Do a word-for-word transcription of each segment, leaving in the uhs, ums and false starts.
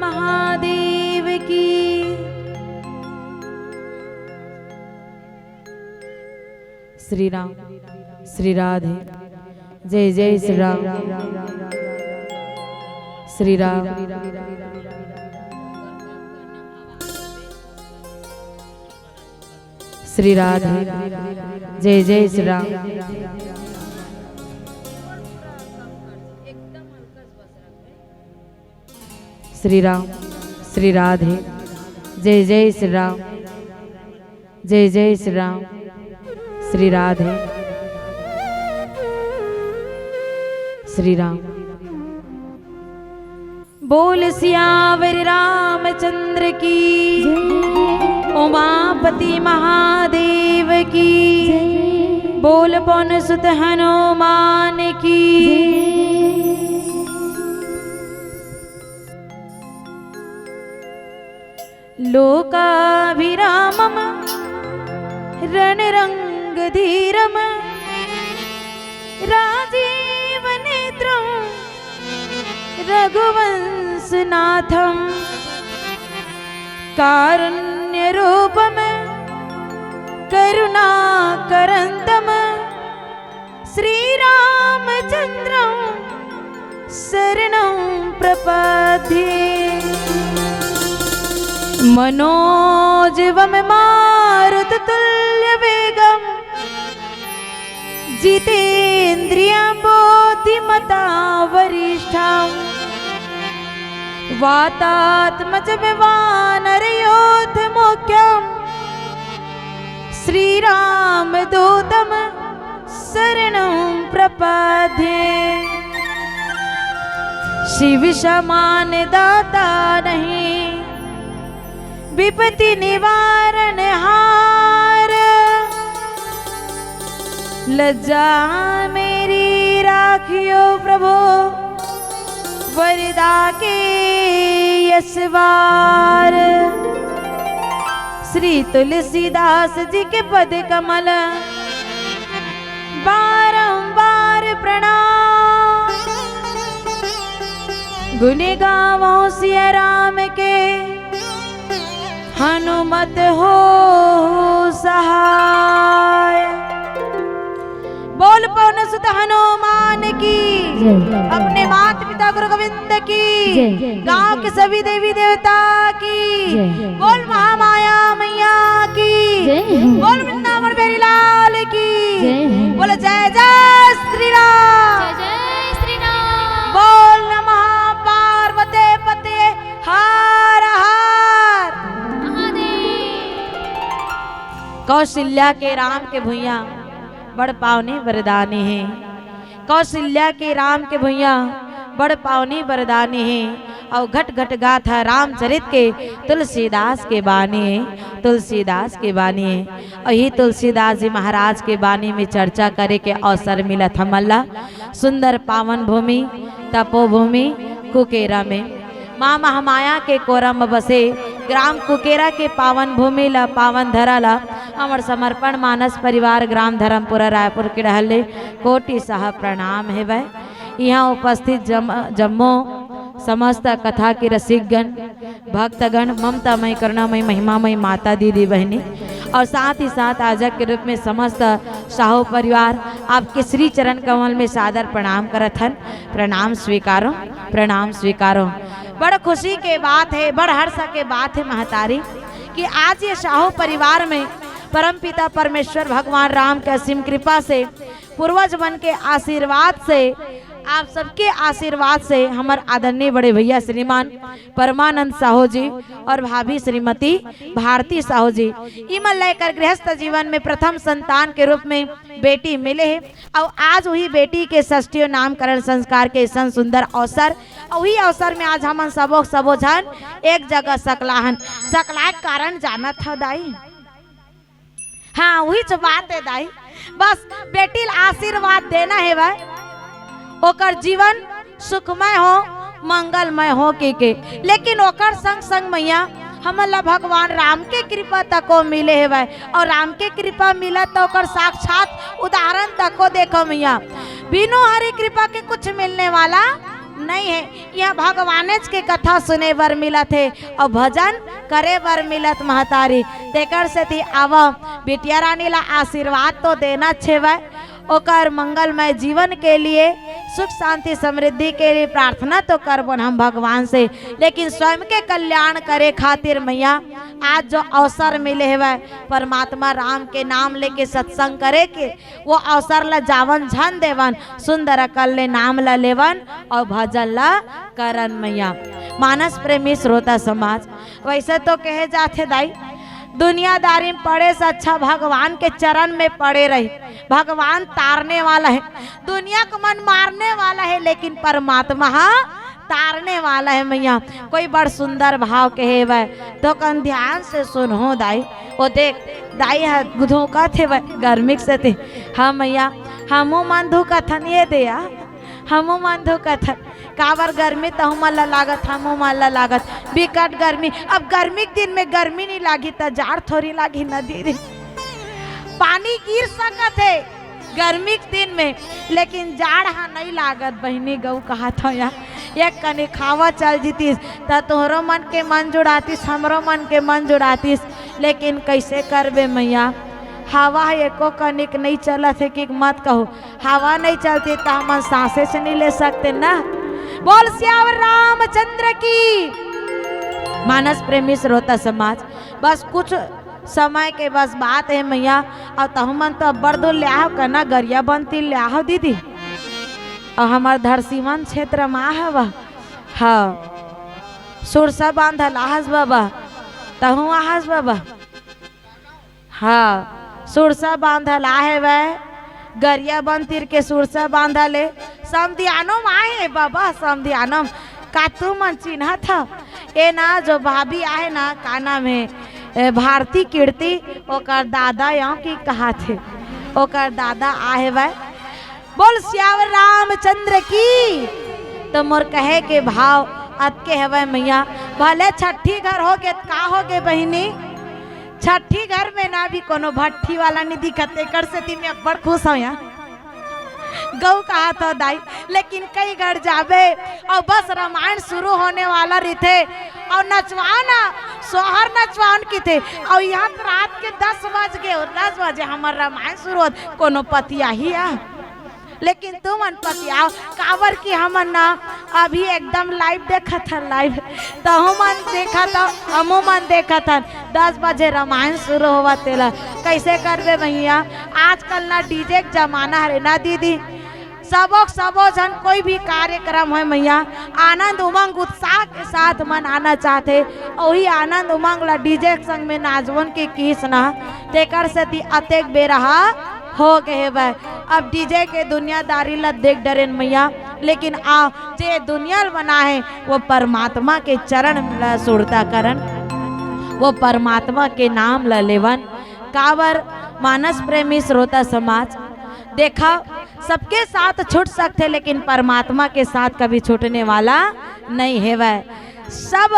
महादेव की। श्री राम, श्री राधे। जय जय श्री राम। श्री राम, श्री राधे। जय जय श्री राम। श्री राम, श्री राधे। जय जय श्री राम। जय जय श्री राम। श्री राधे। श्री राम। बोल सियावर रामचंद्र की। जय। उमापति महादेव की। जय। बोल पवन सुत हनुमान की। जय। लोकाभिरामं रणरंगधीरं राजीवनेत्रं रघुवंशनाथं कारुण्यरूपं करुणाकरन्तं श्रीरामचन्द्रं शरणं प्रपद्ये। मनोजवं मारुततुल्यवेगं जितेन्द्रियं बुद्धिमतां वरिष्ठं वातात्मजं वानरयूथमुख्यं श्रीरामदूतं शरणं प्रपद्ये। शिव समान दाता नहीं विपत्ति निवारण हार। लज्जा मेरी राखियो प्रभु वरदा के असवार। श्री तुलसीदास जी के पद कमल बारंबार प्रणाम। गुण गावो सिया राम के हनुमत हो सहाय। बोल पवन सुत हनुमान की। जय। अपने माता पिता गुरु गोविंद की। जय। गांव के सभी देवी देवता की। जय। बोल महामाया मैया की। जय। बोल वृंदावन बिहारी लाल की। जय। बोल जय जय श्री राम। जय जय श्री राम। बोल नमः पार्वते पते हर हर महादेव। कौशल्या के राम के भुइयां बड़ पावनी वरदानी हे। कौशल्या के राम के भुइयां बड़ पावनी वरदानी हे। अउ घट घट गाथा रामचरित के तुलसीदास के बानी हे, तुलसीदास के बानी हे। अउ ही तुलसीदास जी महाराज के बानी में चर्चा करे के अवसर मिलत हमन ला सुंदर पावन भूमि तपोभूमि कुकेरा में। माँ महामाया के कोरा म बसे ग्राम कुकेरा के पावन भूमि ला, पावन धरा ला हमर समर्पण मानस परिवार ग्राम धर्मपुरा रायपुर के डहर ले कोटि सह प्रणाम हेवय। इहाँ उपस्थित जम-, जम्मो समस्त कथा के रसिकगण, भक्तगण, ममतामय, करुणामय, महिमामय माता दीदी बहिनी, और साथ ही साथ आजक के रूप में समस्त साहू परिवार आपके श्री चरण कमल में सादर प्रणाम करत हन। प्रणाम स्वीकारो, प्रणाम स्वीकारो। बड़ खुशी के बात हे, बड़ हर्ष के बात हे महतारी, कि आज ये साहू परिवार में परमपिता परमेश्वर भगवान राम के असीम कृपा से, पूर्वज मन के आशीर्वाद से, आप सबके आशीर्वाद से हमर आदरणीय बड़े भैया श्रीमान परमानंद साहू जी और भाभी श्रीमती भारती साहू जी, इमन लेकर गृहस्थ जीवन में प्रथम संतान के रूप में बेटी मिले हे। अउ आज वही बेटी के षष्ठियो नामकरण संस्कार के ऐसन सुंदर अवसर, अउ वही अवसर में आज हमन सबो सबो झन एक जगह सकलाहन। सकलाए के कारण जानत हव दाई? हाँ, उहीच बात हे दाई। बस बेटी ला आशीर्वाद देना हेवय, ओकर जीवन सुखमय हो, मंगलमय हो के, के। लेकिन ओकर संग संग मैया हमन ला भगवान राम के कृपा तको मिले हेवय, और राम के कृपा मिलत त ओकर साक्षात उदाहरण तको देखो मैया। बिनु हरि कृपा के कुछ मिलने वाला नहीं हे, यहाँ भगवानेच के कथा सुने बर मिलत हे अउ भजन करे बर मिलत महतारी। तेकर सेती आवा, बिटिया रानी ला आशीर्वाद तो देना छेवय, ओकर मंगलमय जीवन के लिए, सुख शांति समृद्धि के लिए प्रार्थना तो करबोन हम भगवान से, लेकिन स्वयं के कल्याण करे खातिर मैया आज जो अवसर मिले हवय परमात्मा राम के नाम लेके सत्संग करे के, वो अवसर ला जावन झन देवन, सुंदर अकल ले नाम ला लेवन अउ भजन ला करन मैया। मानस प्रेमी श्रोता समाज, वैसे तो कहे जाथे दाई, दुनियादारी में पड़े से अच्छा भगवान के चरण में पड़े रही। भगवान तारने वाला हे, दुनिया के मन मारने वाला हे, लेकिन परमात्मा हा तारने वाला हे मैया। कोई बड़ सुंदर भाव कहे हवय, तो कन ध्यान से सुनहू दाई। ओ देख, दाई ह धूकत हवय गर्मी के सेती। हाँ मैया, हमू मन धूकथन ये दे या, हमू मन धूकथन। काबर गर्मी तहू मन ला लागत, हमू मन ला लागत, बिकट गर्मी। अब गर्मी के दिन में गर्मी नइ लागी त जाड़ थोरी लागी न दीदी। पानी गिर सकत हे गर्मी के दिन में, लेकिन जाड़ हा नइ लागत बहिनी। गऊ कहत हव या, एक कनिक हवा चल जीतिस त तोहरो मन के मन जुड़ातिस, हमरो मन के मन जुड़ातिस, लेकिन कइसे करबे मैया, हवा ह एको कनिक नइ चलत हे कि मत कहू। हवा नइ चलती त हमन सांसेच नइ ले सकतेन ना। बोल सियावर रामचंद्र की। मानस प्रेमी श्रोता समाज, बस कुछ समय के बस बात हे मैया, अउ तहू मन तो अब्बड़ दूर ले आहव कना, गरियाबंद तीर ले आहव दीदी, अउ हमर धरसीवन क्षेत्र म आहव। हाँ, सुरसा बांध ल आहस बाबा, तहू आहस बाबा। हाँ, सुरसा बांध ल आहे वय, गरियाबंद तीर के सुरसा बांध ले। समधियानो म आहे बाबा, समधियानो म। का तुमन चिन्हत हव? ए ना, जो भाभी आहे ना, का नाम हे, ए, भारती कीर्ति, ओकर दादा यंव कि कहाथे, ओकर दादा आहे वय। बोल सियावर रामचंद्र की। तो मोर कहे के भाव अतके हवय मैया, भले छट्ठी घर होगे त का होगे बहिनी, छट्ठी घर में ना भी कोनो भट्ठी वाला नइ दिखत, तेकर सेती मैं अब्बड़ खुश हव या। गऊ कहत हव दाई, लेकिन कई घर जाबे अउ बस रामायण शुरू होने वाला रहिथे अउ नचवान, सोहर नचवान किथे, अउ यहाँ त रात के दस बज गे, दस बजे हमर रामायण शुरू होत, कोनो पतियाही आ? लेकिन तुमन पतियाव, काबर कि हमन ना अभी एकदम live देखत हन, live। तहू मन देखत हव, हमू मन देखत हन, दस बजे रामायण शुरू होवत तेला। कइसे करबे भैया, आजकल ना DJ के जमाना हरे ना दीदी। सबो, सबो झन कोई भी कार्यक्रम होय मैया, आनंद उमंग उत्साह के साथ मनाना चाहथे। ओही आनंद उमंग ला DJ के संग में नाचवन के किस ना, तेकर सेती अतेक बेरा हा हो गए बा। अब DJ के दुनियादारी ला देख डरेन मैया, लेकिन आ जे दुनिया ल बनाए हे, वो परमात्मा के चरण ला सुरता करन, वो परमात्मा के नाम ला लेवन। काबर मानस प्रेमी श्रोता समाज, देखा, सबके साथ छूट सकथे, लेकिन परमात्मा के साथ कभी छूटने वाला नहीं हेवय। सब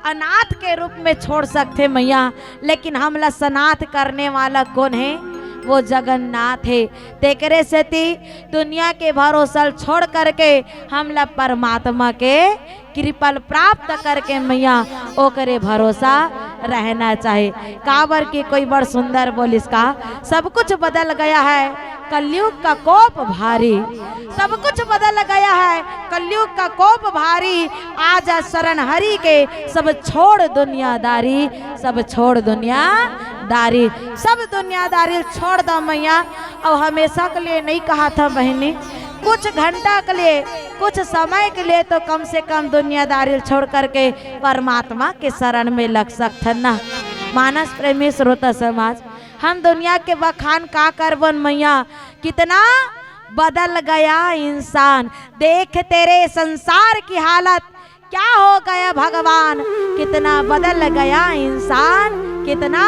अनाथ के रूप में छोड़ सकथे मैया, लेकिन हमला सनाथ करने वाला कोन हे? वो जगन्नाथ हे। तेकरे सेती दुनिया के भरोसा ल छोड़ करके हमला परमात्मा के कृपा ल प्राप्त करके मैया ओकरे भरोसा रहना चाही। काबर कि कोई बड़ सुंदर बोलिस का, सब कुछ बदल गया है, कलयुग का कोप भारी। सब कुछ बदल गया है, कलयुग का कोप भारी। आ जा शरण हरि के, सब छोड़ दुनियादारी, सब छोड़ दुनियादारी, सब दुनियादारी छोड़ द मैया। अउ हमेशा के लिए नहीं कहाथंव बहिनी, कुछ घंटा के लिए, कुछ समय के लिए तो कम से कम दुनियादारी छोड़ करके परमात्मा के शरण में लग सकथन ना। मानस प्रेमी श्रोता समाज, हम दुनिया के बखान का करबोन मैया, कितना बदल गया इंसान। देख तेरे संसार की हालत, क्या हो गया भगवान, कितना बदल गया इंसान, कितना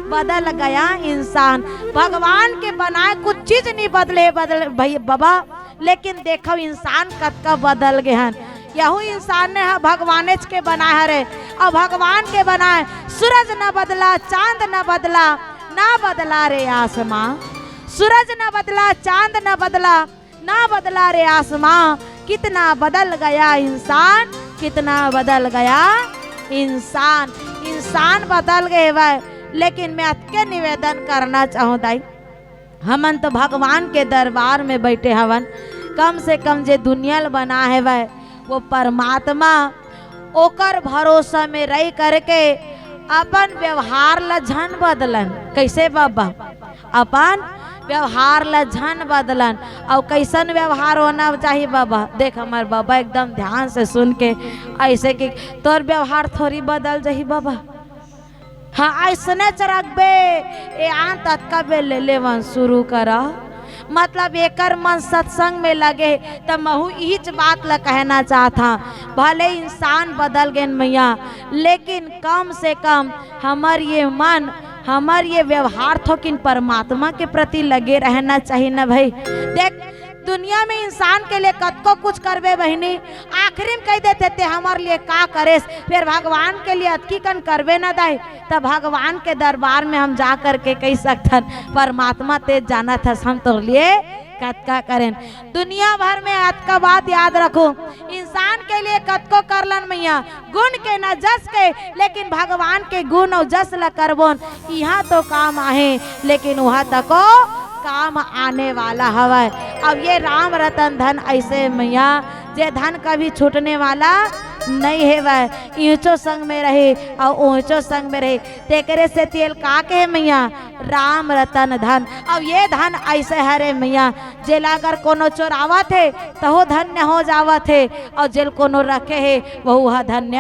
बदल गया इंसान। भगवान के बनाए कुछ चीज नहीं बदले, बदल भई बाबा, लेकिन देखव इंसान कतका बदल गे हन। यहू इंसान ने ह भगवानेच के बनाए हरे, अउ भगवान के बनाए सूरज न बदला, चांद न बदला, ना बदला रे आसमां। सूरज न बदला, चांद न बदला, ना बदला रे आसमां। कितना बदल गया इंसान, कितना बदल गया इंसान। इंसान बदल गए हवय, लेकिन मैं अतके निवेदन करना चाहूँ दाई, हमन तो भगवान के दरबार में बैठे हवन। कम से कम जे दुनिया ल बना हवय, वो परमात्मा, ओकर भरोसा में रह करके अपन व्यवहार ला झन बदलन। कैसे बाबा? अपन व्यवहार ला झन बदलन। अउ कैसन व्यवहार होना चाहिए बाबा? देख, हमार बाबा एकदम ध्यान से सुन के ऐसे कि तोर व्यवहार थोड़ी बदल जाही बाबा। हाँ, ऐसने च रखबे, ए आन ततका बेर ले लेवन शुरू करा। मतलब एकर मन सत्संग में लगे, त महू इहीच बात ला कहना चाहत हूँ। भले इंसान बदल गेन मैया, लेकिन कम से कम हमर ये मन, हमर ये व्यवहार थोकिन परमात्मा के प्रति लगे रहना चाहिए ना भाई। देख, दुनिया में इंसान के लिए कतको कुछ करबे बहिनी, आखिरी में कह देथे, "ते हमर लिए का करेस?" फिर भगवान के लिए अतकी कन करबे ना दाई, त भगवान के दरबार में हम जा करके कह सकथन, "परमात्मा, ते जानत हस हम तोर लिए कतका करेन।" दुनिया भर में अतका बात याद रखो, इंसान के लिए कतको करलन मैया, गुण के न जस के, लेकिन भगवान के गुण अउ जस ल करबोन, इहाँ तो काम आहे, लेकिन उहाँ तको काम आने वाला हवय। अब ये राम रतन धन ऐसे मैया, जे धन कभी छूटने वाला नहीं हेवय, इहचो संग में रहे अउ उहचो संग में रहे। तेकरे सेती एला का कहे मैया, राम रतन धन। अब ये धन ऐसे हरे मैया, जेला अगर कोनो चोरावत हे, तहू धन्य हो जावत हे, अउ जेल कोनो रखे हे, वहू ह धन्य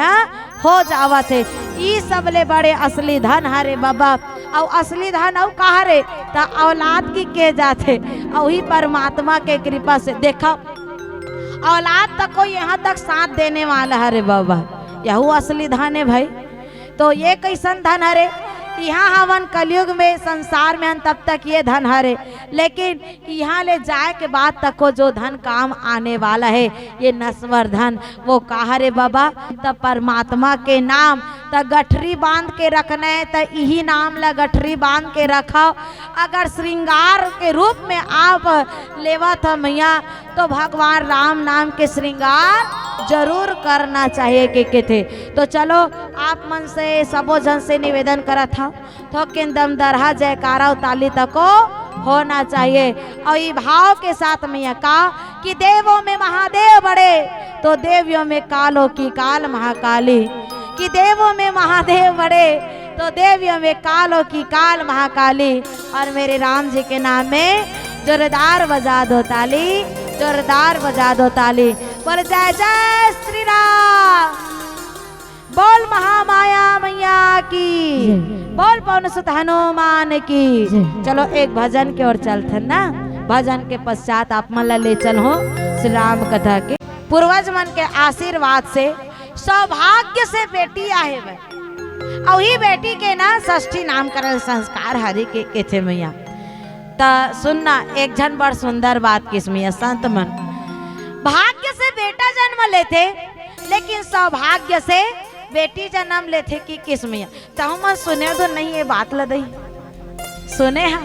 हो जावत हे। ई सबले बड़े असली धन हरे बाबा। अउ असली धन अउ का हरे? त औलाद की के जाथे, अउ ही परमात्मा के कृपा से। देखो, औलाद तक को यहाँ तक साथ देने वाला हरे बाबा, यहू असली धन हे भाई। तो ये कैसन धन हरे? इहाँ हवन कलयुग में, संसार में हन, तब तक ये धन हरे, लेकिन इहाँ ले जाए के बाद तको जो धन काम आने वाला हे, ये नश्वर धन, वो का हरे बाबा? त परमात्मा के नाम, त गठरी बांध के रखना हे, त इही नाम ला गठरी बांध के रखव। अगर श्रृंगार के रूप में आप लेवत ह मैया, तो भगवान राम नाम के श्रृंगार जरूर करना चाहिए के कथे। तो चलो, आप मन से, सबो झन से निवेदन करत हव, थोकिन दमदरहा जयकारा अउ ताली तको होना चाहिए। अउ ई भाव के साथ मैया का कि देवों में महादेव बड़े, तो देवियों में कालों की काल महाकाली, कि देवों में महादेव बड़े, तो देवियों में कालों की काल महाकाली। और मेरे राम जी के नाम में जोरदार बजा दो ताली, जोरदार बजा दो ताली। बोल जय जय श्री राम। बोल महामाया मैया की, जय। बोल पवन सुत हनुमान की। जय। चलो, एक भजन के ओर चलथन ना, भजन के पश्चात आप मन ला ले चलहूँ श्री राम कथा के। पूर्वज मन के आशीर्वाद से सौभाग्य से बेटी आहे बे। अउ ही बेटी के ना षष्ठी नामकरण संस्कार हरे के कथे मैया। त सुन ना, एक झन बड़ सुंदर बात किहिस मैया, संत मन भाग्य से बेटा जन्म लेथे, लेकिन सौभाग्य से बेटी जन्म लेथे के कहिस मैया। तहु मन सुने हो तो नहीं ये बात ल दई? सुने हा,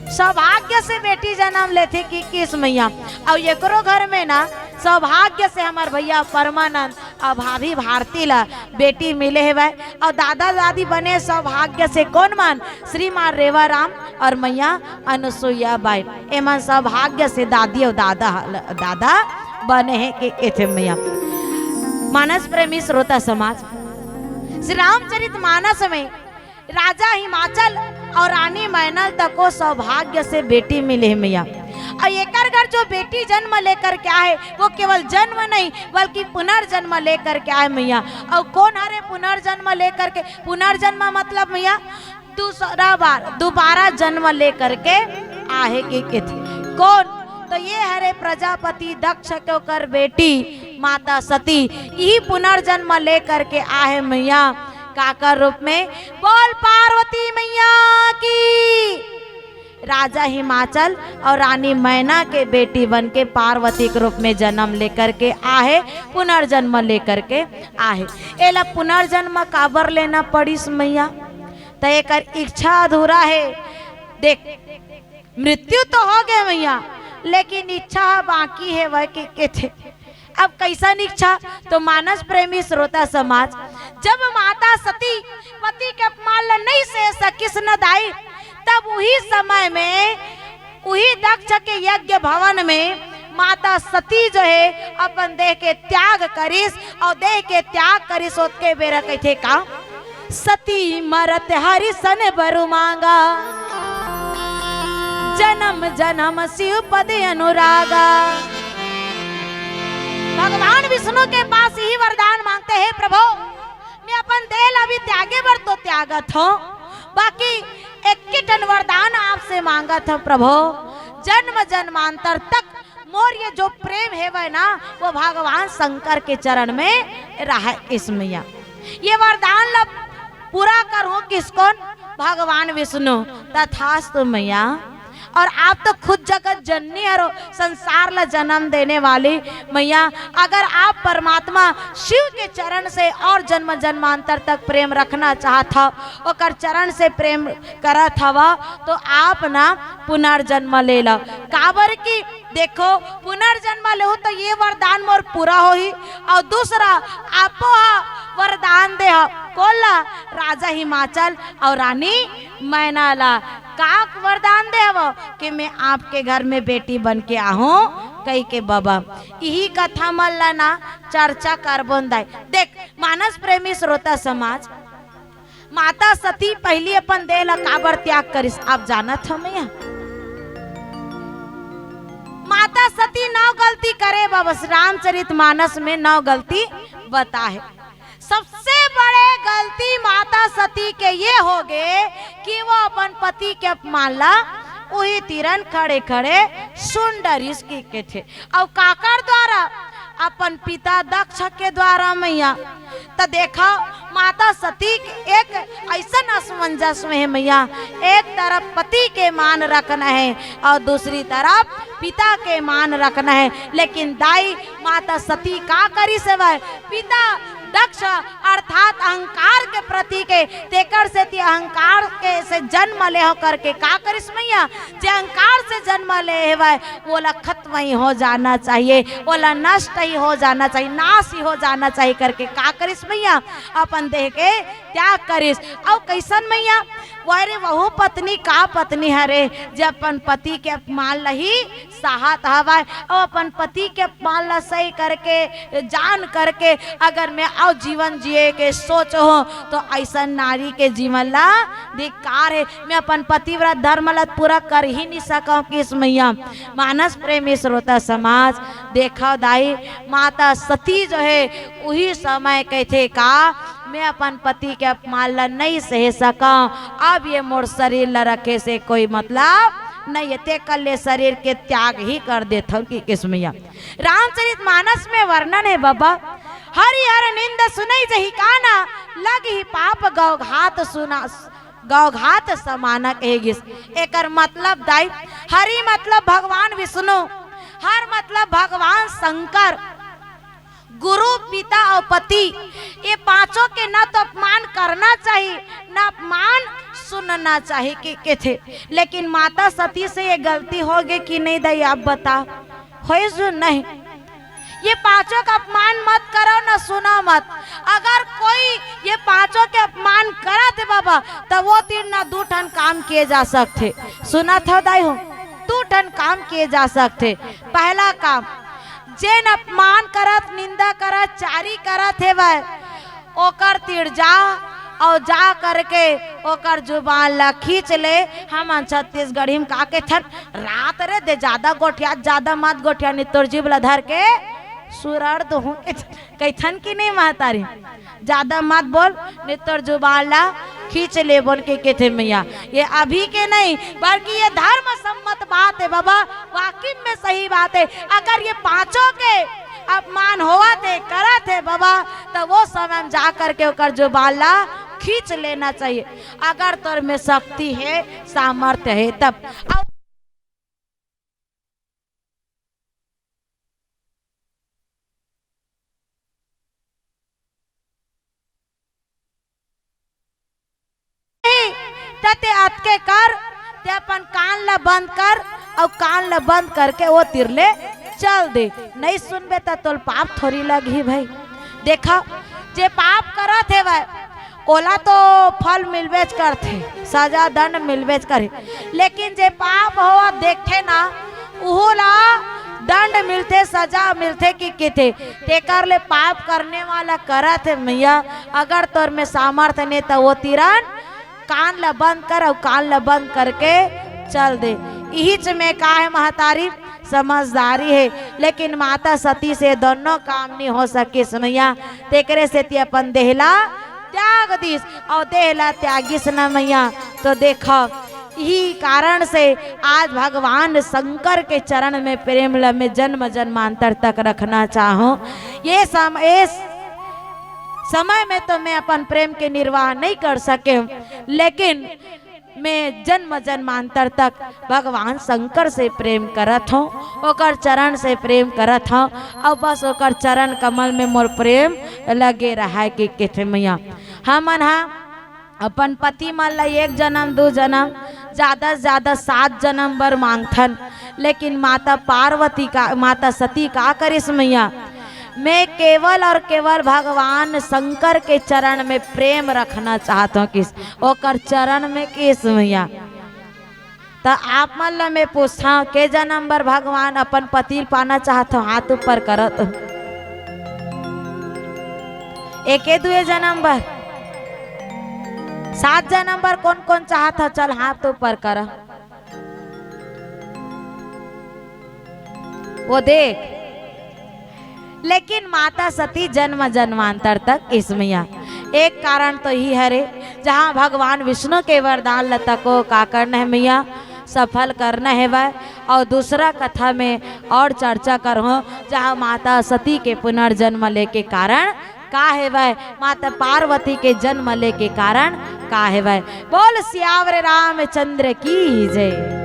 सौभाग्य से बेटी जन्म लेथे के कहिस मैया। अउ एकरो घर में ना सौभाग्य से हमर भैया परमानंद अउ भाभी भारती ला बेटी मिले हेवय। अउ दादा दादी बने सौभाग्य से कोन मन? श्रीमान रेवाराम अउ मैया अनुसुईया बाई। एमन सौभाग्य से दादी अउ दादा, दादा बने हे के कथे मैया। मानस प्रेमी श्रोता समाज, श्री रामचरित मानस में राजा हिमाचल अउ रानी मैनल तको सौभाग्य से बेटी मिले हे मैया। अउ एकर घर जो बेटी जन्म लेकर के आहे, वो केवल जन्म नहीं, बल्कि पुनर्जन्म लेकर के आहे मैया। अउ कोन हरे पुनर्जन्म लेकर के? पुनर्जन्म मतलब मैया, दूसरा बार, दोबारा जन्म लेकर के आहे के कथे। कोन? तो ये हरे प्रजापति दक्ष के ओकर बेटी माता सती, इही पुनर्जन्म लेकर के आहे मैया। काकर रूप में? बोल पार्वती मैया की। राजा हिमाचल अउ रानी मैना के बेटी बन के पार्वती के रूप में जन्म लेकर के आहे, पुनर्जन्म लेकर के आहे। एला पुनर्जन्म काबर लेना पड़िस मैया? त एकर इच्छा अधूरा हे। देख, मृत्यु तो हो गे मैया, लेकिन इच्छा ह बाकी हे, वह के, के थे। अब कैसन इच्छा? तो मानस प्रेमी श्रोता समाज, जब माता सती पति के अपमान ल नहीं सह सकिस न दाई, तब उही समय में, उही दक्ष के यज्ञ भवन में माता सती जो हे, अपन देह के त्याग करिस, और देह के त्याग करिस, ओतके बेरा कहिथे का, सती मरत हरिसन बरु मांगा, जन्म जन्म शिव पद अनुरागा। भगवान विष्णु के पास यही वरदान मांगथे, हे प्रभु, मैं अपन देह ला भी त्यागे बर तो त्यागत हंव, बाकी एक ठन वरदान आपसे मांगत हंव प्रभु, जन्म जन्मांतर तक मोर ये जो प्रेम हेवय ना, वो भगवान शंकर के चरण में रहय। इस मैया ये वरदान ला पूरा करहूं किसकोन? भगवान विष्णु। तथास्तु मैया। और आप तो खुद जगत जननी हरो, संसार ला जन्म देने वाली मैया। अगर आप परमात्मा शिव के चरण से और जन्म जन्मांतर तक प्रेम रखना चाहत हव, ओकर चरण से प्रेम करत हव, तो आप ना पुनर्जन्म ले लो। काबर कि देखो, पुनर्जन्म लेहू तो ये वरदान मोर पूरा होही, और दूसरा आपो ह वरदान दे हव, कोन ला? राजा हिमाचल और रानी मैना ला। का वरदान दे हव? कि मैं आपके घर में बेटी बन के आहूं, कहि के बबा। इही कथा मन ला ना चर्चा करबोन दाई। देख, मानस प्रेमी श्रोता समाज, माता सती पहली अपन देह ला काबर त्याग करिस, आप जानत हव मैया? माता सती नौ गलती करे बबा, रामचरित मानस में नौ गलती बताहे। सबसे बड़े गलती माता सती के ये होगे कि वो अपन पति के अपमान ला उही तीरन खड़े खड़े सुन डरिस कि के थे। अउ काकर द्वारा? अपन पिता दक्ष के द्वारा मैया। त देखव, माता सती के एक अइसन असमंजस में हे मैया, एक तरफ पति के मान रखना हे अउ दूसरी तरफ पिता के मान रखना हे। लेकिन दाई, माता सती का करिस हवय? पिता दक्ष अर्थात अहंकार के प्रतीक हे, तेकर सेती अहंकार के से जन्म ले हो करके का करिस मैया? जे अहंकार से जन्म ले हेवय, ओला खत्म ही हो जाना चाहिए, ओला नष्ट ही हो जाना चाहिए, नाश ही हो जाना चाहिए करके का करिस मैया? अपन देह के त्याग करिस। अउ कइसन मैया? वो रे, वहू पत्नी का पत्नी हरे, जे अपन पति के अपमान ल ही सहत हवय, अउ अपन पति के अपमान ला सही करके, जान करके अगर मैं अउ जीवन जिए के सोचहूं, तो अइसन नारी के जीवन ला धिक्कार हे। मैं अपन पतिव्रत धर्म ला पूरा कर ही नहीं सकंव किस मैया। मानस प्रेमी श्रोता समाज, देखव दाई, माता सती जो हे, उही समय कहिथे का, मैं अपन पति के अपमान ला नहीं सह सकंव, अब ये मोर शरीर ला रखे से कोई मतलब नहीं हे, तेकर ले शरीर के त्याग ही कर देथंव कि किस मैया। रामचरित मानस में वर्णन हे बबा, हरि हर निंद सुनइ जहि काना, लगहि पाप गौ घात सुना, गौ घात समाना कहे गिस। एकर मतलब दाई, हरि मतलब भगवान विष्णु, हर मतलब भगवान शंकर, गुरु, पिता अउ पति, ये पांचों के न तो अपमान करना चाहिए, न अपमान सुनना चाहिए कि, के थे। लेकिन माता सती से ये गलती होगे कि नहीं दाई, आप बताव, होइस नहीं? ये पांचों का अपमान मत करव, न सुनव मत। अगर कोई ये पांचों के अपमान करत हे बबा, त वो तीर न दू ठन काम किए जा सकथे। सुनत हव दाई हो, दू ठन काम किए जा सकथे। पहला काम, जेन अपमान करत, निंदा करत, चारी करत हेवय, ओकर तीर जा अउ जा करके ओकर जुबान ला खींच ले। हमन छत्तीसगढ़ी में का कहिथन, रात रे दे जादा गोठिया, जादा मत गोठिया, नहीं तोर जीभ ला धर के सुरड़ दूहूं, कहिथन कि नहीं महतारी? जादा मत बोल, नहीं तोर जुबान ला खींच ले बोल के कहिथे मैया। ये अभी के नहीं, बल्कि ये धर्म सम्मत बात हे बबा, वाकई में सही बात हे। अगर ये पांचों के अपमान होवत हे, करत हे बबा, त वो समय में जा करके ओकर जुबान ला खींच लेना चाहिए। अगर तोर में शक्ति हे, सामर्थ्य हे तब। अउ नहीं, त ते अतके कर, ते अपन कान ला बंद कर, अउ कान ल बंद करके ओ तीर ले चल दे। नइ सुनबे त तोल पाप थोरी लगही भाई। देखा, जे पाप करत हेवय, ओला तो फल मिलबेच करथे, सजा दंड मिलबेच करही, लेकिन जे पाप होवत देखथे ना, उहू ला दंड मिलथे, सजा मिलथे कि किथे। तेकर ले पाप करने वाला करत हे मइया, अगर तोर में सामर्थ्य ने त ओ तीरन कान ल बंद कर अउ कान ल बंद करके चल दे। इहीच में का हे महतारी, समझदारी हे, लेकिन माता सती से दोनों काम नइ हो सकिस मइया, तेकरे सेती अपन देह ला त्याग दिस अउ देह ला त्यागिस न मइया। तो देखो, इही कारण से आज भगवान शंकर के चरण में प्रेम ल मैं जन्म जन्मांतर तक रखना चाहूं। ये सम-, ये समय में तो मैं अपन प्रेम के निर्वाह नइ कर सके, लेकिन मैं जन्म जन्मांतर तक भगवान शंकर से प्रेम करत हूँ, ओकर चरण से प्रेम करत हूँ, अउ बस ओकर चरण कमल में मोर प्रेम लगे रहय कि किथे मइया। हमन हा अपन पति मन ला एक जन्म, दू जन्म, ज्यादा से ज्यादा सात जन्म बर मांगथन, लेकिन माता पार्वती का, माता सती का करिस मइया, मैं केवल और केवल भगवान शंकर के चरण में प्रेम रखना चाहत हूँ किस, ओकर चरण में किस मइया। त आप मन ला मैं पूछत हूँ, के जन्म बर भगवान अपन पति ल पाना चाहत हूँ, हाथ ऊपर करत। एके दुए जन्म बर, सात जन्म बर कोन कोन चाहत हव, चल हाथ ऊपर कर। वो देख, लेकिन माता सती जन्म जन्मांतर तक इस मइया। एक कारण तो ही हरे, जहाँ भगवान विष्णु के वरदान ल तको का करना हे मइया, सफल करना हेवय। अउ दूसरा कथा में और चर्चा करहूँ, जहाँ माता सती के पुनर्जन्म लेके कारण का हेवय, माता पार्वती के जन्म लेके कारण का हेवय। बोल सियावर रामचंद्र की जय।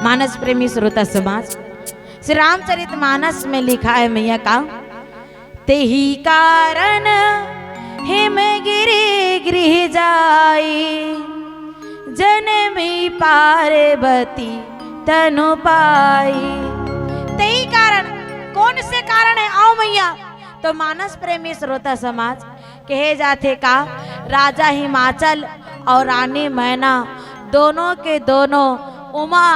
मानस प्रेमी श्रोता समाज, श्री रामचरित मानस में लिखा है मइया का, तेहि कारण हिमगिरि गृह जाई, जनमी पार्वती तनु पाई। तेहि कारण, कोन से कारण हे? आओ मइया, तो मानस प्रेमी श्रोता समाज, कहे जाथे का, राजा हिमाचल अउ रानी मैना दोनों के दोनों उमा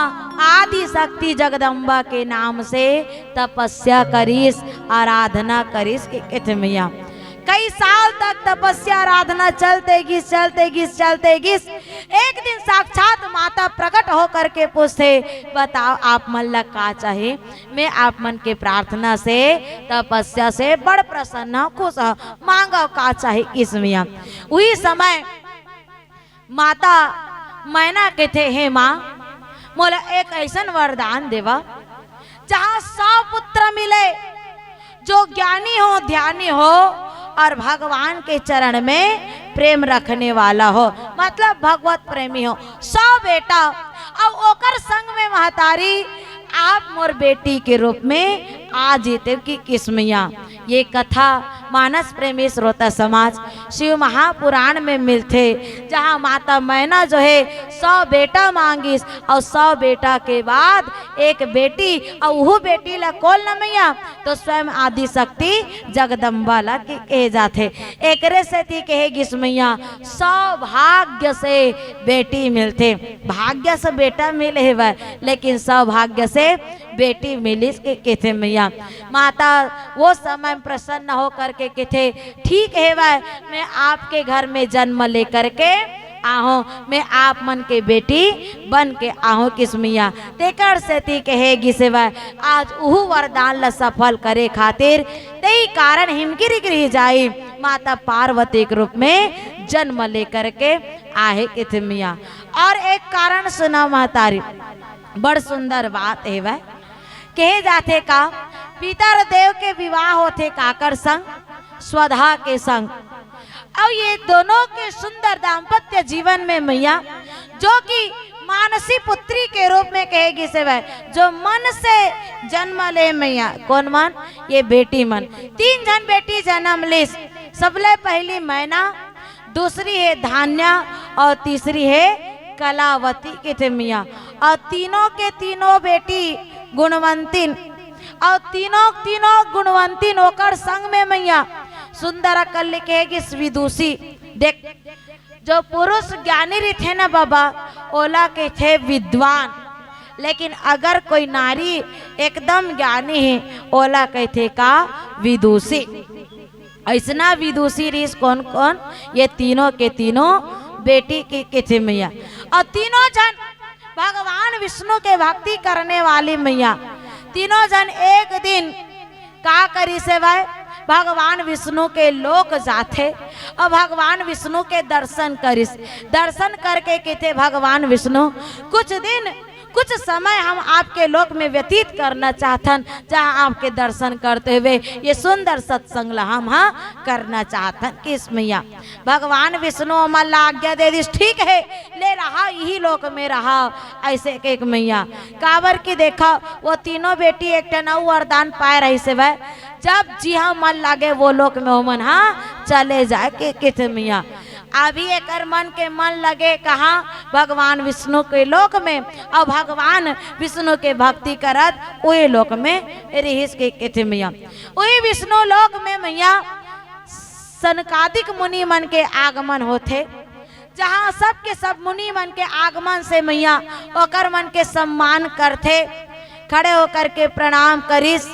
आदि शक्ति जगदम्बा के नाम से तपस्या करिस, आराधना करिस के कथे मइया। कई साल तक तपस्या आराधना चलते गिस, चलते गिस, चलते गिस। एक दिन साक्षात माता प्रकट होकर के पूछथे, बताओ आप मन ला का चाही? मैं आप मन के प्रार्थना से, तपस्या से बड़ प्रसन्न हूँ, खुश हूँ, मांगव का चाही किस मइया। उही समय माता मैना कथे, हे माँ, मोला एक अइसन वरदान देवा, जहाँ सौ पुत्र मिले, जो ज्ञानी हो, ध्यानी हो अउ भगवान के चरण में प्रेम रखने वाला हो, मतलब भगवत प्रेमी हो, सौ बेटा, अउ ओकर संग में महतारी, आप मोर बेटी के रूप में आ जइतेव कि किस मइया। ये कथा मानस प्रेमी श्रोता समाज शिव महापुराण में मिलथे, जहाँ माता मैना जो हे सौ बेटा मांगिस अउ सौ बेटा के बाद एक बेटी, अउ उहू बेटी ला कोन ल मइया, तो स्वयं आदि शक्ति जगदम्बा ला के, कहे जाथे। एकरे सेती कहे गिस मइया, सौभाग्य से बेटी मिलथे, भाग्य से बेटा मिले हेवय, लेकिन सौभाग्य से बेटी मिलिस के कथे मइया। माता वो समय प्रसन्न होकर के कथे, ठीक हेवय, मैं आपके घर में जन्म लेकर के आहूं, मैं आप मन के बेटी बन के आहूं किस मइया। तेकर सेती कहे गिस हेवय, आज उहू वरदान ला सफल करे खातिर तेहि कारण हिमगिरि गृह जाई, माता पार्वती के रूप में जन्म लेकर के आहे कथे मइया। अउ एक कारण सुना महतारी, बड़ सुंदर बात हेवय। कहे जाथे का, पितर देव के विवाह होथे काकर संग? स्वधा के संग। अउ ये दोनों के सुंदर दाम्पत्य जीवन में मइया, जो कि मानव मानसी पुत्री के रूप में कहे गिस हवय, जो मन से जन्म ले मैया। कोन मन? ये बेटी मन। तीन झन बेटी जन्म लिस। सबले पहली मैना, दूसरी हे धान्या अउ तीसरी हे कलावती कथे मैया। अउ तीनों के तीनों बेटी गुणवंतिन, अउ तीनों तीनों गुणवंतिन ओकर संग में मैया सुंदर अकन ले कहे गिस विदुषी। देख, जो पुरुष ज्ञानी रहिथे ना बाबा, ओला कहिथे विद्वान, लेकिन अगर कोई नारी एकदम ज्ञानी हे, ओला कहिथे का? विदुषी। अइसना विदुषी रिहिस कोन कोन? ये तीनों के तीनों बेटी के कथे मैया। अउ तीनों झन भगवान विष्णु के भक्ति करने वाली मैया। तीनों झन एक दिन का करिस हे भाई? भगवान विष्णु के लोक जाथे अउ भगवान विष्णु के दर्शन करिस। दर्शन करके कथे भगवान विष्णु, कुछ दिन, कुछ समय हम आपके लोक में व्यतीत करना चाहथन, जहाँ आपके दर्शन करते हुए ये सुंदर सत्संग ला हम, हाँ, करना चाहथन। कहिस मैया। भगवान विष्णु ओमन ला आज्ञा दे दिस, ठीक हे, ले रहा, इही लोक में रहा। अइसे कहिके मैया, काबर कि देखा, वो तीनों बेटी एक ठन अउ वरदान पाए रहिस हवय, जब जिहाँ मन लागे वो लोक में ओमन, हाँ, चले जाए कहिके कथे मैया। अभी एकर मन के मन लगे कहाँ? भगवान विष्णु के लोक में, अउ भगवान विष्णु के भक्ति करत उही लोक में रिहिस कहिके कथे मैया। उही विष्णु लोक में मैया सनकादिक मुनि मन के आगमन होथे, जहाँ सब के सब मुनि मन के आगमन से मैया ओकर मन के सम्मान करथे। खड़े होकर के प्रणाम करिस,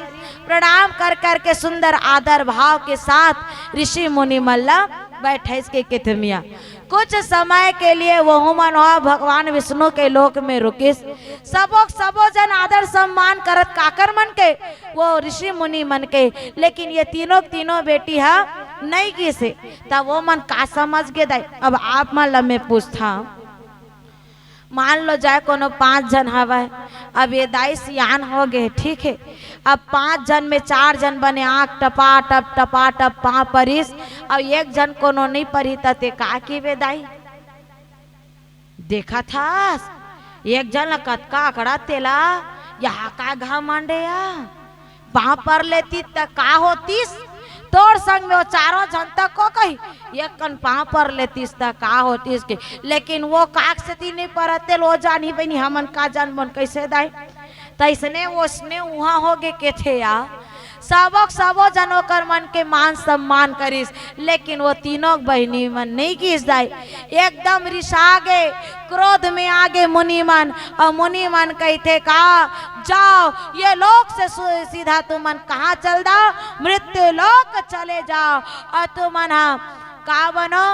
प्रणाम कर कर के सुंदर आदर भाव के साथ ऋषि मुनि मन ला बैठाइस कहिके कथे मैया। कुछ समय के लिए वहू मन ह भगवान विष्णु के लोक में रुकिस। सबो सबो जन आदर सम्मान करत काकर मन के? वो ऋषि मुनि मन के। लेकिन ये तीनों तीनों बेटी ह नइ गिस हे। तब वो मन का समझ गे दाई? अब आप मन ला मैं पूछथंव, मान लो जाए कोनो पांच झन हवय, अब ये दाई सियान हो गे, ठीक हे, अब पांच झन में चार झन बने आंख टपा टप टपा टप पांव परिस, अउ एक झन कोनो नइ परिस, त ते का किबे दाई? देखत हस, एक झन ला कतका अकड़त तेला, यहाँ का घमंड या? पांव पर लेतिस त का होतिस? तोर संग में वो चारों झन तक को कही, एक कन पांव पर लेतिस त का होतिस के? लेकिन वो काक सेती नइ परत तेला, वो जानही बहिनी, हमन का जानबोन कइसे दाई? तइसने ओसने उहाँ हो गे कथे या। सबो के सबो झन ओकर मन के मान सम्मान करिस, लेकिन वो तीनों बहिनी मन नइ गिस दाई। एकदम रिसा गे, क्रोध में आ गे मुनि मन, अउ मुनि मन कहिथे का, जाओ ये लोक से सु-, सीधा तुमन कहाँ चल दाव? मृत्यु लोक चले जाओ। अउ तुमन ह का बनो?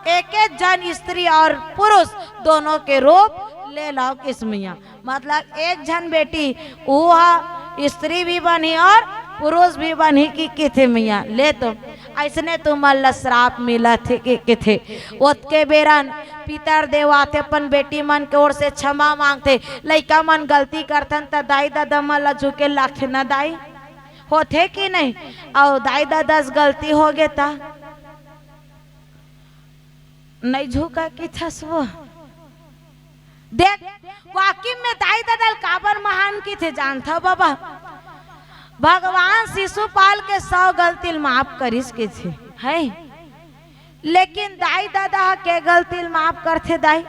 एक एक झन स्त्री अउ पुरुष दोनों के रूप ले लव कहिस मैया। मतलब एक झन बेटी, वो ह स्त्री भी बनही अउ पुरुष भी बनही कहिके कथे मैया। ले तो अइसने तुमन ला श्राप मिलत हे कहिके कथे। ओतके बेरन पितर देव आथे, अपन बेटी मन के ओर से क्षमा मांगथे। लइका मन गलती करथन त दाई ददा मन ला झुके लागथे न दाई, होथे कि नहीं? अउ दाई ददा से गलती हो गे त नइ झुका कहिथस वो। देख, वाकई में दाई ददा ल काबर महान कहिथे जानथव बाबा? भगवान शिशुपाल के सौ गलती ल माफ करिस कहिथे, है? लेकिन दाई ददा ह के गलती ल माफ करथे दाई?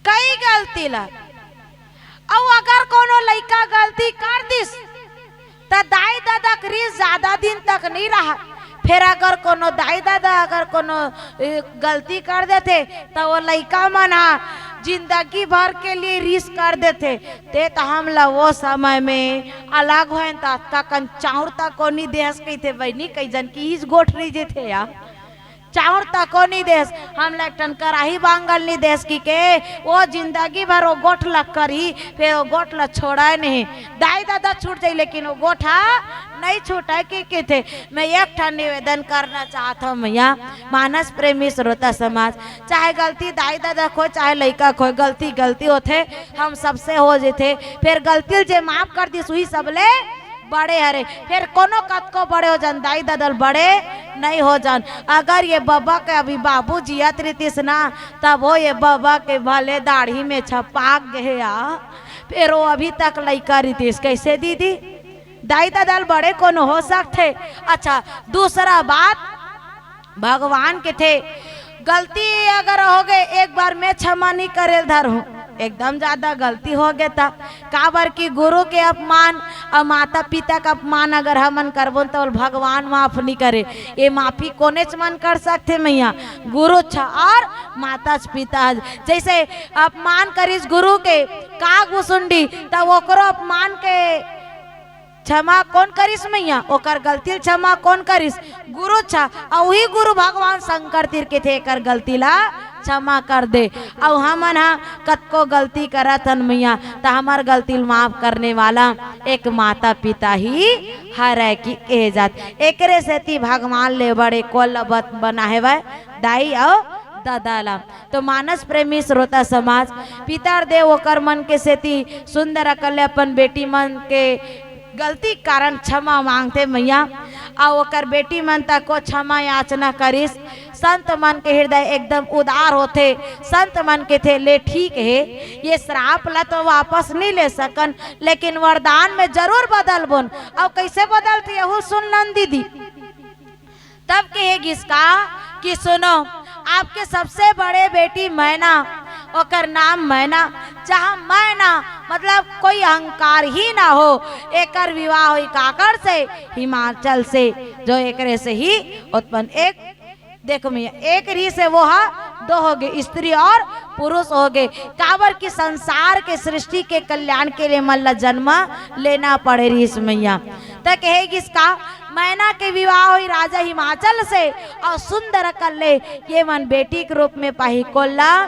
कई गलती ला। अउ अगर कोनो लइका गलती कर दिस, त दाई ददा के रीस जादा दिन तक नइ रहा। फेर अगर कोनो दाई ददा अगर कोनो, ए, गलती कर देथे, त वो लइका मन ह जिंदगी भर के लिए रीस कर देथे। ते त हमला वो समय में अलग होएन, त अतका कन चाउर तक कोनी देहस कहिथे बहिनी, कई जन की ईज गोठ रही जेथे या। चाउर तको नी देस, हमला एक ठन कराही बांगल नी देस कहिके, वो जिंदगी भर वो गोठ ला करही, फेर वो गोठ ला छोड़य नहीं। दाई ददा छूट जाही, लेकिन वो गोठ हा नहीं छूटय कहिके कहिथे। मैं एक ठन निवेदन करना चाहत हूँ मैया, मानस प्रेमी श्रोता समाज, चाहे गलती दाई ददा के होय, चाहे लइका के होय, गलती गलती होथे, हम सबसे हो जेथे। फेर गलती ल जे माफ कर दिस, उही सबले बड़े हरे, फेर कोनो कतको बड़े हो जान, दाई ददा ल बड़े नइ हो जान। अगर ये बबा के अभी बाबू जियत रहितिस ना, तभो ये बबा के भले दाढ़ी में छपाक गे हे या, फेर वो अभी तक लइका रहितिस। कइसे दीदी? दाई ददा ल बड़े कोनो हो सकथे? अच्छा, दूसरा बात, भगवान कथे, गलती अगर होगे, एक बार में क्षमा नइ करे ल धरहूं, एकदम ज्यादा गलती होगे त, काबर कि गुरु के अपमान अउ माता पिता के अपमान अगर हमन करबोन, त भगवान माफ नइ करे। ये माफी कोनेच मन कर सकथे मइया? गुरु छ अउ माता पिता। जइसे अपमान करिस गुरु के काग भुसुंडी, त ओकरो अपमान के क्षमा कोन करिस मइया? ओकर गलती ल क्षमा कोन करिस? गुरु छ। अउ उही गुरु भगवान शंकर तीर कथे, एकर गलती ला क्षमा कर दे। अउ हमन ह कतको गलती करत हन मइया, त हमर गलती ल माफ करने वाला एक माता पिता ही हरय कि कहे जात। एकरे सेती भगवान ले बड़े कोन ल बत-, बना हेवय, दाई अउ ददा ला। तो मानस प्रेमी श्रोता समाज, पितर देव ओकर मन के सेती सुंदर अकल ले अपन बेटी मन के गलती के कारण क्षमा मांगथे मइया, अउ ओकर बेटी मन तको क्षमा याचना करिस। संत मन के हृदय एकदम उदार होथे। संत मन कथे, "ले ठीक हे, ये श्राप ला तो वापस नइ ले सकन, लेकिन वरदान में जरूर बदलबोन।" अउ कइसे बदलथे, यहू सुन लन दीदी। तब कहे गिस का कि सुनो, आपके सबसे बड़े बेटी मैना, ओकर नाम मैना, जहाँ मैना मतलब कोई अहंकार ही ना हो, एकर विवाह होही काकर से? हिमाचल से, जो एकरे से ही उत्पन्न। एक देखो मइया, एक रहिस हे वो हा दो होगे, स्त्री अउ पुरुष होगे। काबर कि संसार के सृष्टि के कल्याण के लिए मन ला जन्म लेना पड़े रहिस मइया। त कहे गिस का, मैना के विवाह होही राजा हिमाचल से अउ सुंदर अकल ले ये मन बेटी के रूप में पाही। कोन ला?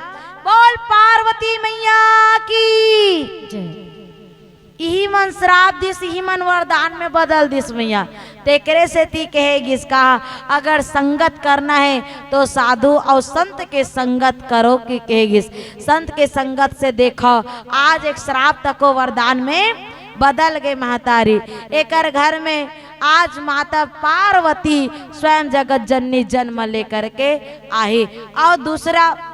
बोल पार्वती मइया की। जय। इही मन श्राप दिस, इही मन वरदान में बदल दिस मइया। तेकरे सेती कहे गिस का, अगर संगत करना हे तो साधु अउ संत के संगत करो कि कहे गिस। संत के संगत से देखो, आज एक श्राप तको वरदान में बदल गे महतारी। एकर घर में आज माता पार्वती स्वयं जगत जननी जन्म लेकर के आही। अउ दूसरा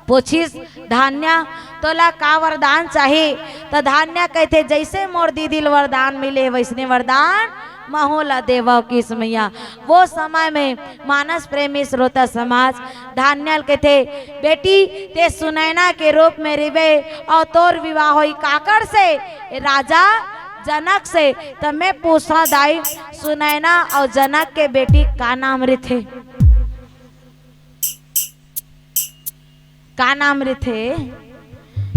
पूछिस, "धान्या, तोला का वरदान चाही?" त धान्या कहिथे, "जइसे मोर दीदी ल वरदान मिले, वइसने वरदान महू ला देवव किस मइया।" वो समय में मानस प्रेमी श्रोता समाज धान्या ल कहिथे, "बेटी, तें सुनैना के रूप में रिबे अउ तोर विवाह होही काकर से? राजा जनक से।" त मैं पूछथंव दाई, सुनैना अउ जनक के बेटी का नाम रिथे? का नाम रिथे?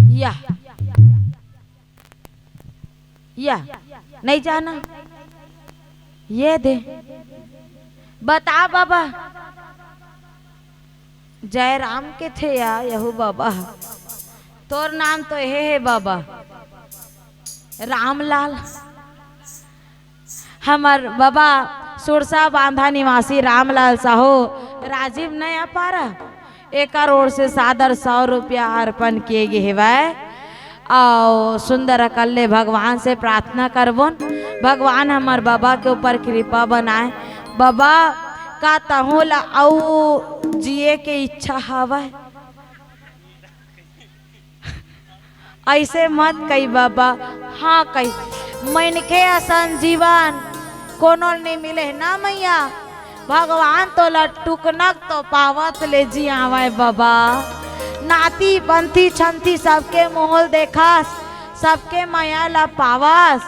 या, या, नइ जानव? ये दे, बता बाबा। जयराम कथे या, यहू बाबा। तोर नाम तो एहे हे बाबा, रामलाल। हमर बाबा सुरसा बांधा निवासी रामलाल साहू राजिम नइ आ पारा, एकर ओर से सादर सौ रुपया अर्पण किए गे हेवय। अउ सुंदर अकल ले भगवान से प्रार्थना करबोन, भगवान हमर बाबा के ऊपर कृपा बनाए। बाबा, का तहूं ला अउ जिए के इच्छा हवय? अइसे मत कही बाबा, हाँ कही, मनखे असन जीवन कोनो ल नइ मिले हे ना मइया। भगवान तोला टुकनक तो पावत ले जियावय बाबा। नाती पंथी छंथी सबके मुंह ल देखस, सबके मया ला पावस।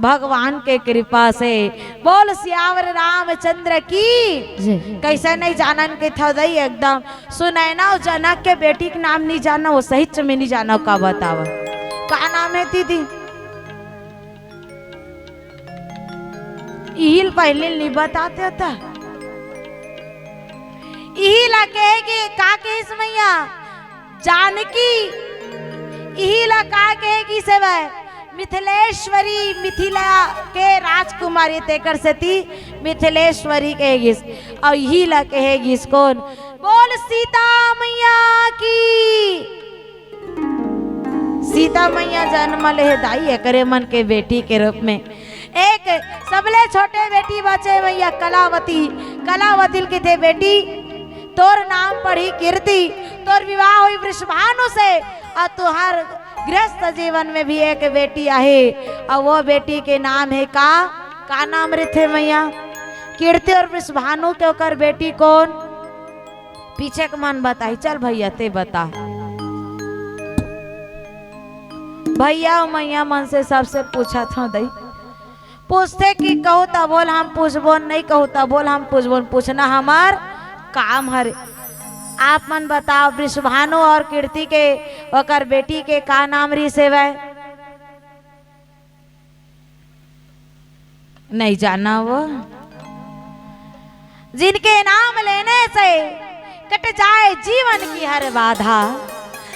भगवान के कृपा से। बोल सियावर रामचंद्र की। जय। कइसे नइ जानन कथव दाई एकदम। सुनैना अउ जनक के बेटी के नाम नइ जानव, वो सहीच में नइ जानव, का बतावव। का नाम हे दीदी? इही ल पहिले नइ बतातेव त। इही ला कहे कि का कहिस मइया? जानकी, इही ला का कहे गिस हवय? मिथिलेश्वरी, मिथिला के राजकुमारी, तेकर सेती मिथिलेश्वरी कहे गिस। अउ इही ला कहे गिस कोन? बोल सीता मइया की। सीता मइया जनम ले हे दाई एकरे मन के बेटी के रूप में। एक सबले छोटे बेटी बचे मैया कलावती। कलावती ल किथे, "बेटी, तोर नाम पढ़ी कीर्ति, तोर विवाह हुई वृषभानु से, अउ तुहार गृहस्थ जीवन में भी एक बेटी आहे, अउ वो बेटी के नाम हे का?" का नाम रथे मैया? कीर्ति अउ वृषभानु के ओकर बेटी कोन? पीछे के मन बताही। चल भैया, ते बता। भैया अउ मैया मन से सबसे पूछत हंव दई। पूछथे कि कहू तभो ल हम पूछबोन, नइ कहू तभो ल हम पूछबोन, पूछना हमर काम हरे। आप मन बताव, वृषभानु अउ कीर्ति के, ओकर बेटी के का नाम रिहिस हेवय? नइ जाना वो। जिनके नाम लेने से कट जाए जीवन की हर बाधा,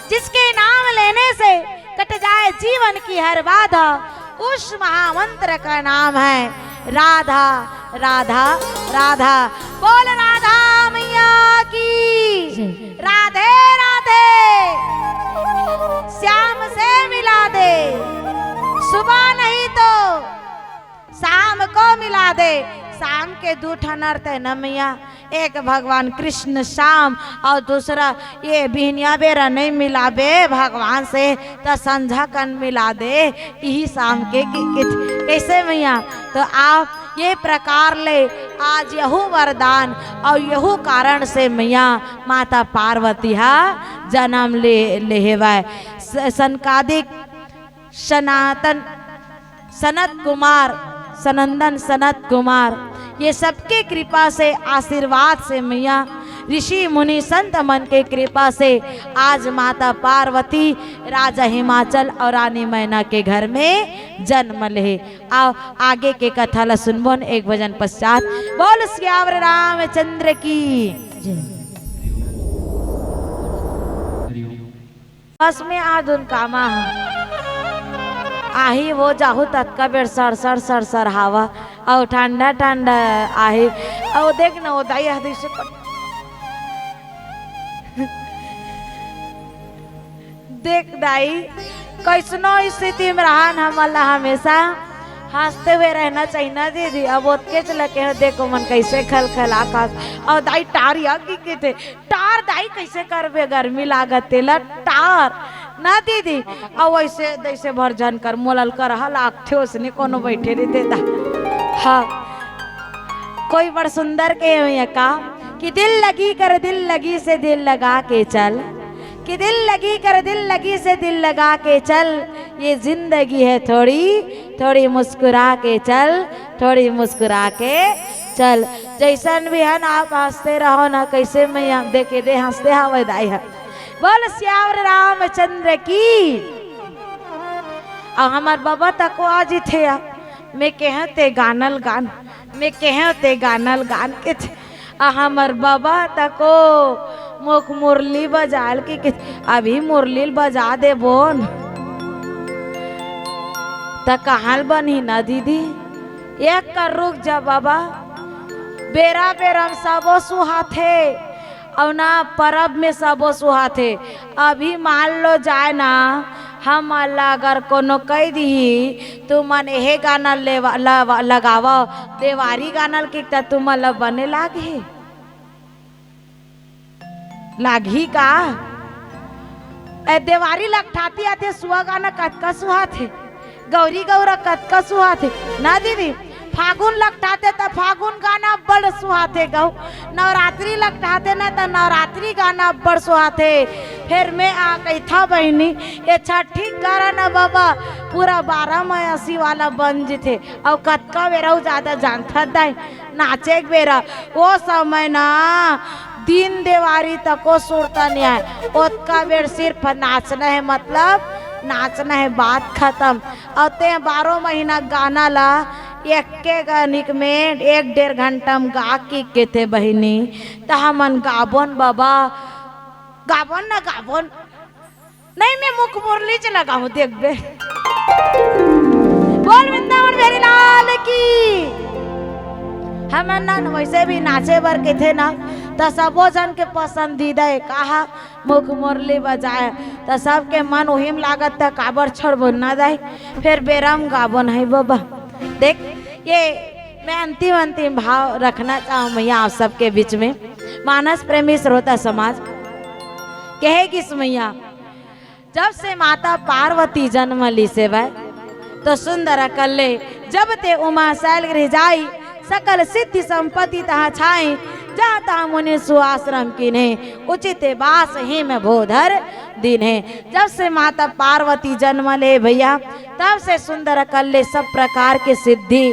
जिसके नाम लेने से कट जाए जीवन की हर बाधा, उस महामंत्र का नाम है राधा, राधा, राधा। बोल राधा मैया की। जय। राधे राधे। श्याम से मिला दे, सुबह नहीं तो शाम को मिला दे। शाम के दू ठन अर्थ हे न मैया, एक भगवान कृष्ण श्याम अउ दूसरा ये बिहनिया बेरा नइ मिलाबे भगवान से, त संझा कन मिला दे, इही शाम के कि-, कि-, कइसे मैया? त आप ये प्रकार ले आज यहू वरदान अउ यहू कारण से मैया माता पार्वती हा जनम ले, ले हेवय। स-, सनकादिक सनातन सनत कुमार, सनंदन सनत कुमार, ये सबके कृपा से, आशीर्वाद से मैया, ऋषि मुनि संत मन के कृपा से आज माता पार्वती राजा हिमाचल अउ रानी मैना के घर में जनम ले। अउ आगे के कथा ला सुनबोन एक भजन पश्चात। बोल सियावर रामचंद्र की। बस में आ दुन कामा ह। आही वो जाहू ततका बेर सर सर सर सर हवा, अउ ठंडा ठंडा आही। अउ देख न, वो दाई ह जइसे कर-, देख दाई, कइसनो स्थिति में रहन, हमन ला हमेशा हंसते हुए रहना चाहिए ना दीदी। अब ओतकेच लगे हो, देखो मन कइसे खलखलात हस। अउ दाई टार या की किथे, टार दाई कइसे करबे, गर्मी लागत तेला टार ना दीदी। अउ वइसे तइसे भर झन कर, मोला ल करहा लागथे ओसने कोनो बइठे रहिथे ता। हाँ, कोई बड़ सुंदर के हे भैया का कि दिल लगी कर दिल लगी से दिल लगा के चल, कि दिल लगी कर दिल लगी से दिल लगा के चल, ये जिंदगी है थोड़ी, थोड़ी मुस्कुरा के चल, थोड़ी मुस्कुरा के चल। जइसन भी हन आप हंसते रहो ना, कइसे मैया देखे दे हंसते हवय दाई ह। बोल सियावर रामचंद्र की। अउ हमर बबा तको आ जिथे आ, मैं केहेंव ते गाना ल गान, मैं केहेंव ते गाना ल गान किथे। अ हमर बबा तको मुख मुरली बजाल के, के अभी मुरली ल बजा देबोन त कहाँ ल बनही ना दीदी? एक कर रुक जा बबा, बेरा बेरा म सबो सुहाथे, अउ ना परब में सबो सुहाथे। अभी मान लो जाए ना, हमन ला अगर कोनो कहि दिही, "तुमन एहे गाना लेवा-, लवा-, लगावव, देवारी गाना ल," कि त तुमन ला बने लागही? लागही का? ए, देवारी लकठाती आथे, सुआ गाना कतका सुहाथे। गौरी गौरा कतका सुहाथे ना दीदी। फागुन लकठाथे त फागुन गाना बड़ सुहाथे गौ। नवरात्रि लकठाथे ना त नवरात्रि गाना बड़ सुहाथे। फेर मैं आ कहिथव बहिनी, ये छठी करा ना बबा, पूरा बारह मयासी वाला बन जिथे। अउ कतका बेरा अउ जादा जानथस दाई, नाचे के बेरा, ओ समय ना दिन देवारी तको सुरता नइ आय, ओतका बेर सिर्फ नाचना हे, मतलब नाचना हे, बात खतम। अउ तें बारह महीना गाना ला एके गनिक में एक डेढ़ घंटा म गा के केथे बहिनी, त हमन गाबोन बबा, गाबोन ना गाबोन। नहीं, मैं मुख मुरली च लगाहूँ, देखबे। बोल वृंदावन बिहारी लाल की। हमन ना वइसे भी नाचे बर केथे ना, त सबो झन के पसंदीदा हे, काहा मुख मुरली बजाए, त सबके मन उही म लागत, त काबर छोड़बो ना दाई, फेर बेरा म गाबो नहीं बबा। देख, के मैं अंतिम, अंतिम भाव रखना चाहूं मैया आप सबके बीच में। मानस प्रेमी श्रोता समाज, कहे गिस मैया, जब से माता पार्वती जन्म लिस हेवय, तो सुंदर अकल्ले, जब ते उमा शैल गृह जाई, सकल सिद्धि संपत्ति तहाँ छाई, जहाँ तहाँ मुनि सुआश्रम कीन्हे, उचित बास हिम भोधर दीन्हे। जब से माता पार्वती जन्म ले भैया, तब से सुंदर अकल्ले सब प्रकार के सिद्धि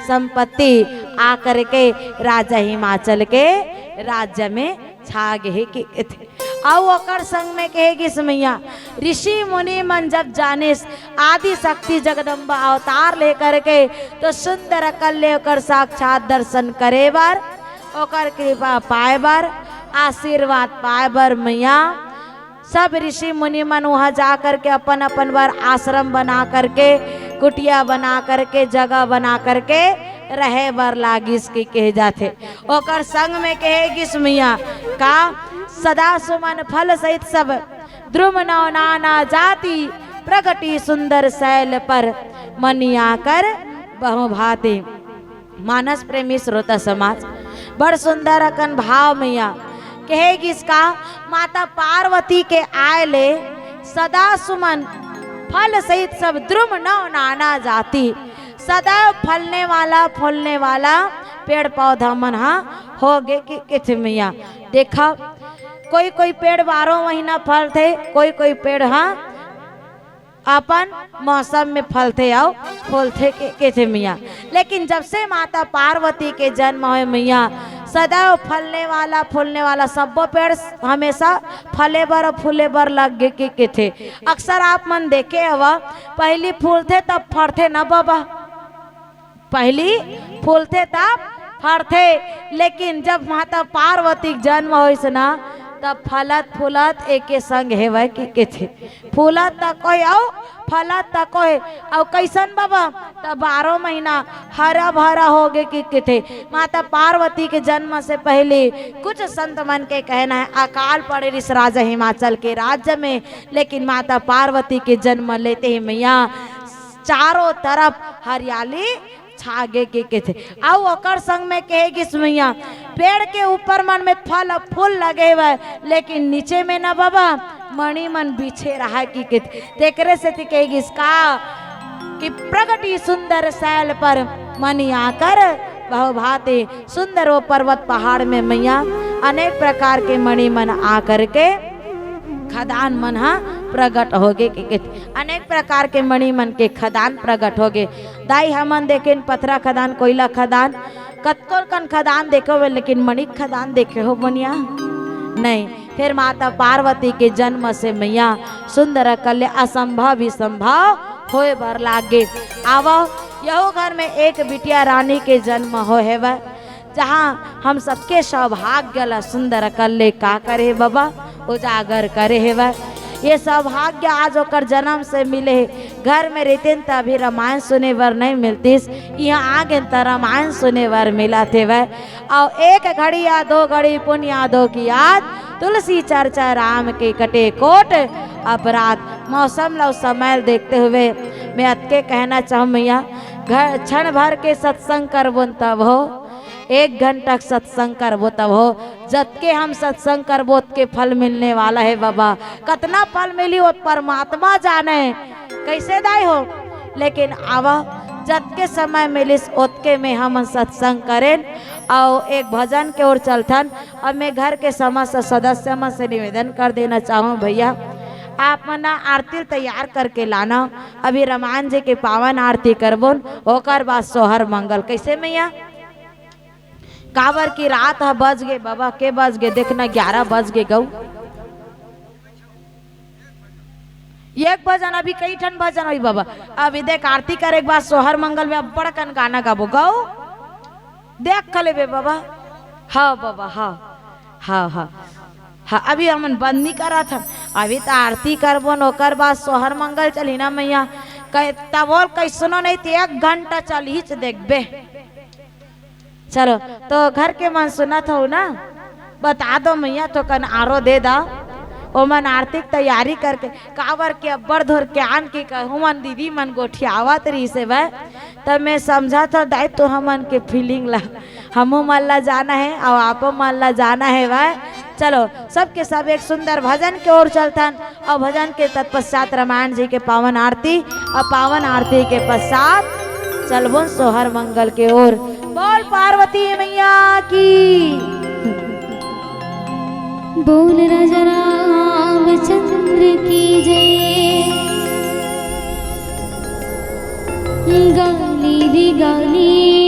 संपत्ति आकर के राजा हिमाचल के राज्य में छा गे हे कि कथे। अउ ओकर संग में कहे गिस मैया, ऋषि मुनि मन जब जानिस आदि शक्ति जगदम्बा अवतार लेकर के, तो सुंदर अकल्ले ओकर साक्षात दर्शन करे बर, ओकर कृपा पाए बर, आशीर्वाद पाए बर मैया, सब ऋषि मुनि मन वहाँ जा करके अपन अपन बर आश्रम बना करके, कुटिया बना करके, जगह बना करके रहे बर लागिस कि कहे जाथे। ओकर संग में कहे गिस मैया, का सदा सुमन फल सहित सब, द्रुम नव नाना जाति, प्रगटी सुंदर शैल पर, मनि आकर बहु भांति। मानस प्रेमी श्रोता समाज, बड़ सुंदर अकन भाव मैया कहे गिस का, माता पार्वती के आय ले सदा सुमन फल सहित सब, द्रुम नव नाना जाति, सदैव फलने वाला फूलने वाला पेड़ पौधा मन हा हो गे कि कथे मैया। देखा, कोई कोई पेड़ बारह महीना फलथे, कोई कोई पेड़ हा अपन मौसम में फलथे अउ फूलथे के, कथे मैया। लेकिन जब से माता पार्वती के जन्म होय मैया, सदैव फलने वाला फूलने वाला सब्बो पेड़ हमेशा फले बर अउ फूले बर लग गे के, कथे। अक्सर आप मन देखे हवा, पहिली फूलथे तब फरथे न बाबा, पहिली फूलथे तब फरथे, लेकिन जब माता पार्वती के जन्म होइस ना, तब फलत फूलत एके संग हेवय कि कथे। फूलत तको हे अउ फलत तको हे, अउ कइसन बाबा, तब बारह महीना हरा भरा हो गे कि कथे। माता पार्वती के जन्म से पहिली कुछ संत मन के कहना हे, अकाल पड़े रिस राजा हिमाचल के राज्य में, लेकिन माता पार्वती के जन्म लेते ही मैया चारों तरफ हरियाली छा गे के कथे। अउ ओकर संग में कहे गिस मैया, पेड़ के ऊपर मन में फल फूल लगे हवय, लेकिन नीचे में न बाबा, मणि मन बिछे रहय कि कथे। तेकरे सेती कहे गिस का कि प्रगटी सुंदर शैल पर, मनि आकर बहु भांति। सुंदर वो पर्वत पहाड़ में मैया अनेक प्रकार के मणि मन आकर के खदान मन हा प्रगट होगे के, के अनेक प्रकार के मणि मन के खदान प्रगट होगे। दाई, हमन देखेन पथरा खदान, कोयला खदान, कतको कन खदान देखे हो, लेकिन मणि खदान देखे हो बनिया? नहीं। फिर माता पार्वती के जन्म से मैया सुंदर अकल्ले असंभव ही संभव होए बर लागे। आवो, यहू घर में एक बिटिया रानी के जन्म हो हेवय, जहाँ हम सबके सौभाग्य ला सुंदर अकल्ले का करे हे बाबा, उजागर करे हेवय। ये सौभाग्य आज ओकर जन्म से मिले हे। घर में रहितेन त अभी रामायण सुने बर नहीं मिलतिस, यहाँ आ गेन त रामायण सुने बर मिलत हेवय। अउ एक घड़ी या दो घड़ी पुन यादों की याद, तुलसी चर्चा राम के कटे कोट अपराध। मौसम ला अउ समय ला देखते हुए मैं अतके कहना चाहूँ मैया, घर क्षण भर के सत्संग करबोन तब हो, एक घंटा के सत्संग करबो तब हो, जतके हम सत्संग करबो ओतके फल मिलने वाला हे बाबा। कतना फल मिली वो परमात्मा जाने, कइसे दाई हो, लेकिन आवा, जतके समय मिलिस ओतके में हमन सत्संग करेन। अउ एक भजन के ओर चलथन। अब मैं घर के समस्त सदस्य मन से निवेदन कर देना चाहूँ भैया, आप मन ना आरती ल तैयार करके लाना। अभी रामायण जी के पावन आरती करबोन, ओकर बाद सोहर मंगल। कइसे मैया? काबर कि रात ह बज गे बाबा, के बज गे, देखना ग्यारह बज गे गऊ। एक भजन, अभी कई ठन भजन होई बाबा। अभी देख, आरती करे के बाद सोहर मंगल में अब्बड़ कन गाना गाबो। गऊ देख क लेबे बाबा। हाँ बाबा, हाँ, हाँ, हाँ। हाँ, अभी हमन बंद नहीं करत हन, अभी त आरती करबो न, ओकर बाद सोहर मंगल चलही ना मैया। कहे, तब बोल, कइसनो नहीं त एक घंटा चलहीच देखबे। चलो, तो घर के मन सुनत हो ना, बता दो मैया, तो कन आरो दे दा। ओमन आरती के तैयारी करके, काबर के अब्बड़ धोर के आन के कहूँ मन दीदी मन गोठियावत रहिस हे भाई। तब मैं समझत हव दाई, तो हमन के फीलिंग ला, हमू मन ला जाना हे अउ आपो मन ला जाना हे भाई। चलो, सबके सब एक सुंदर भजन के ओर चलथन अउ भजन के तत्पश्चात रामायण जी के पावन आरती अउ पावन आरती के पश्चात चलबोन सोहर मंगल के ओर। बोल पार्वती मैया की। बोल राजा रामचंद्र की जय। गाली रे गाली।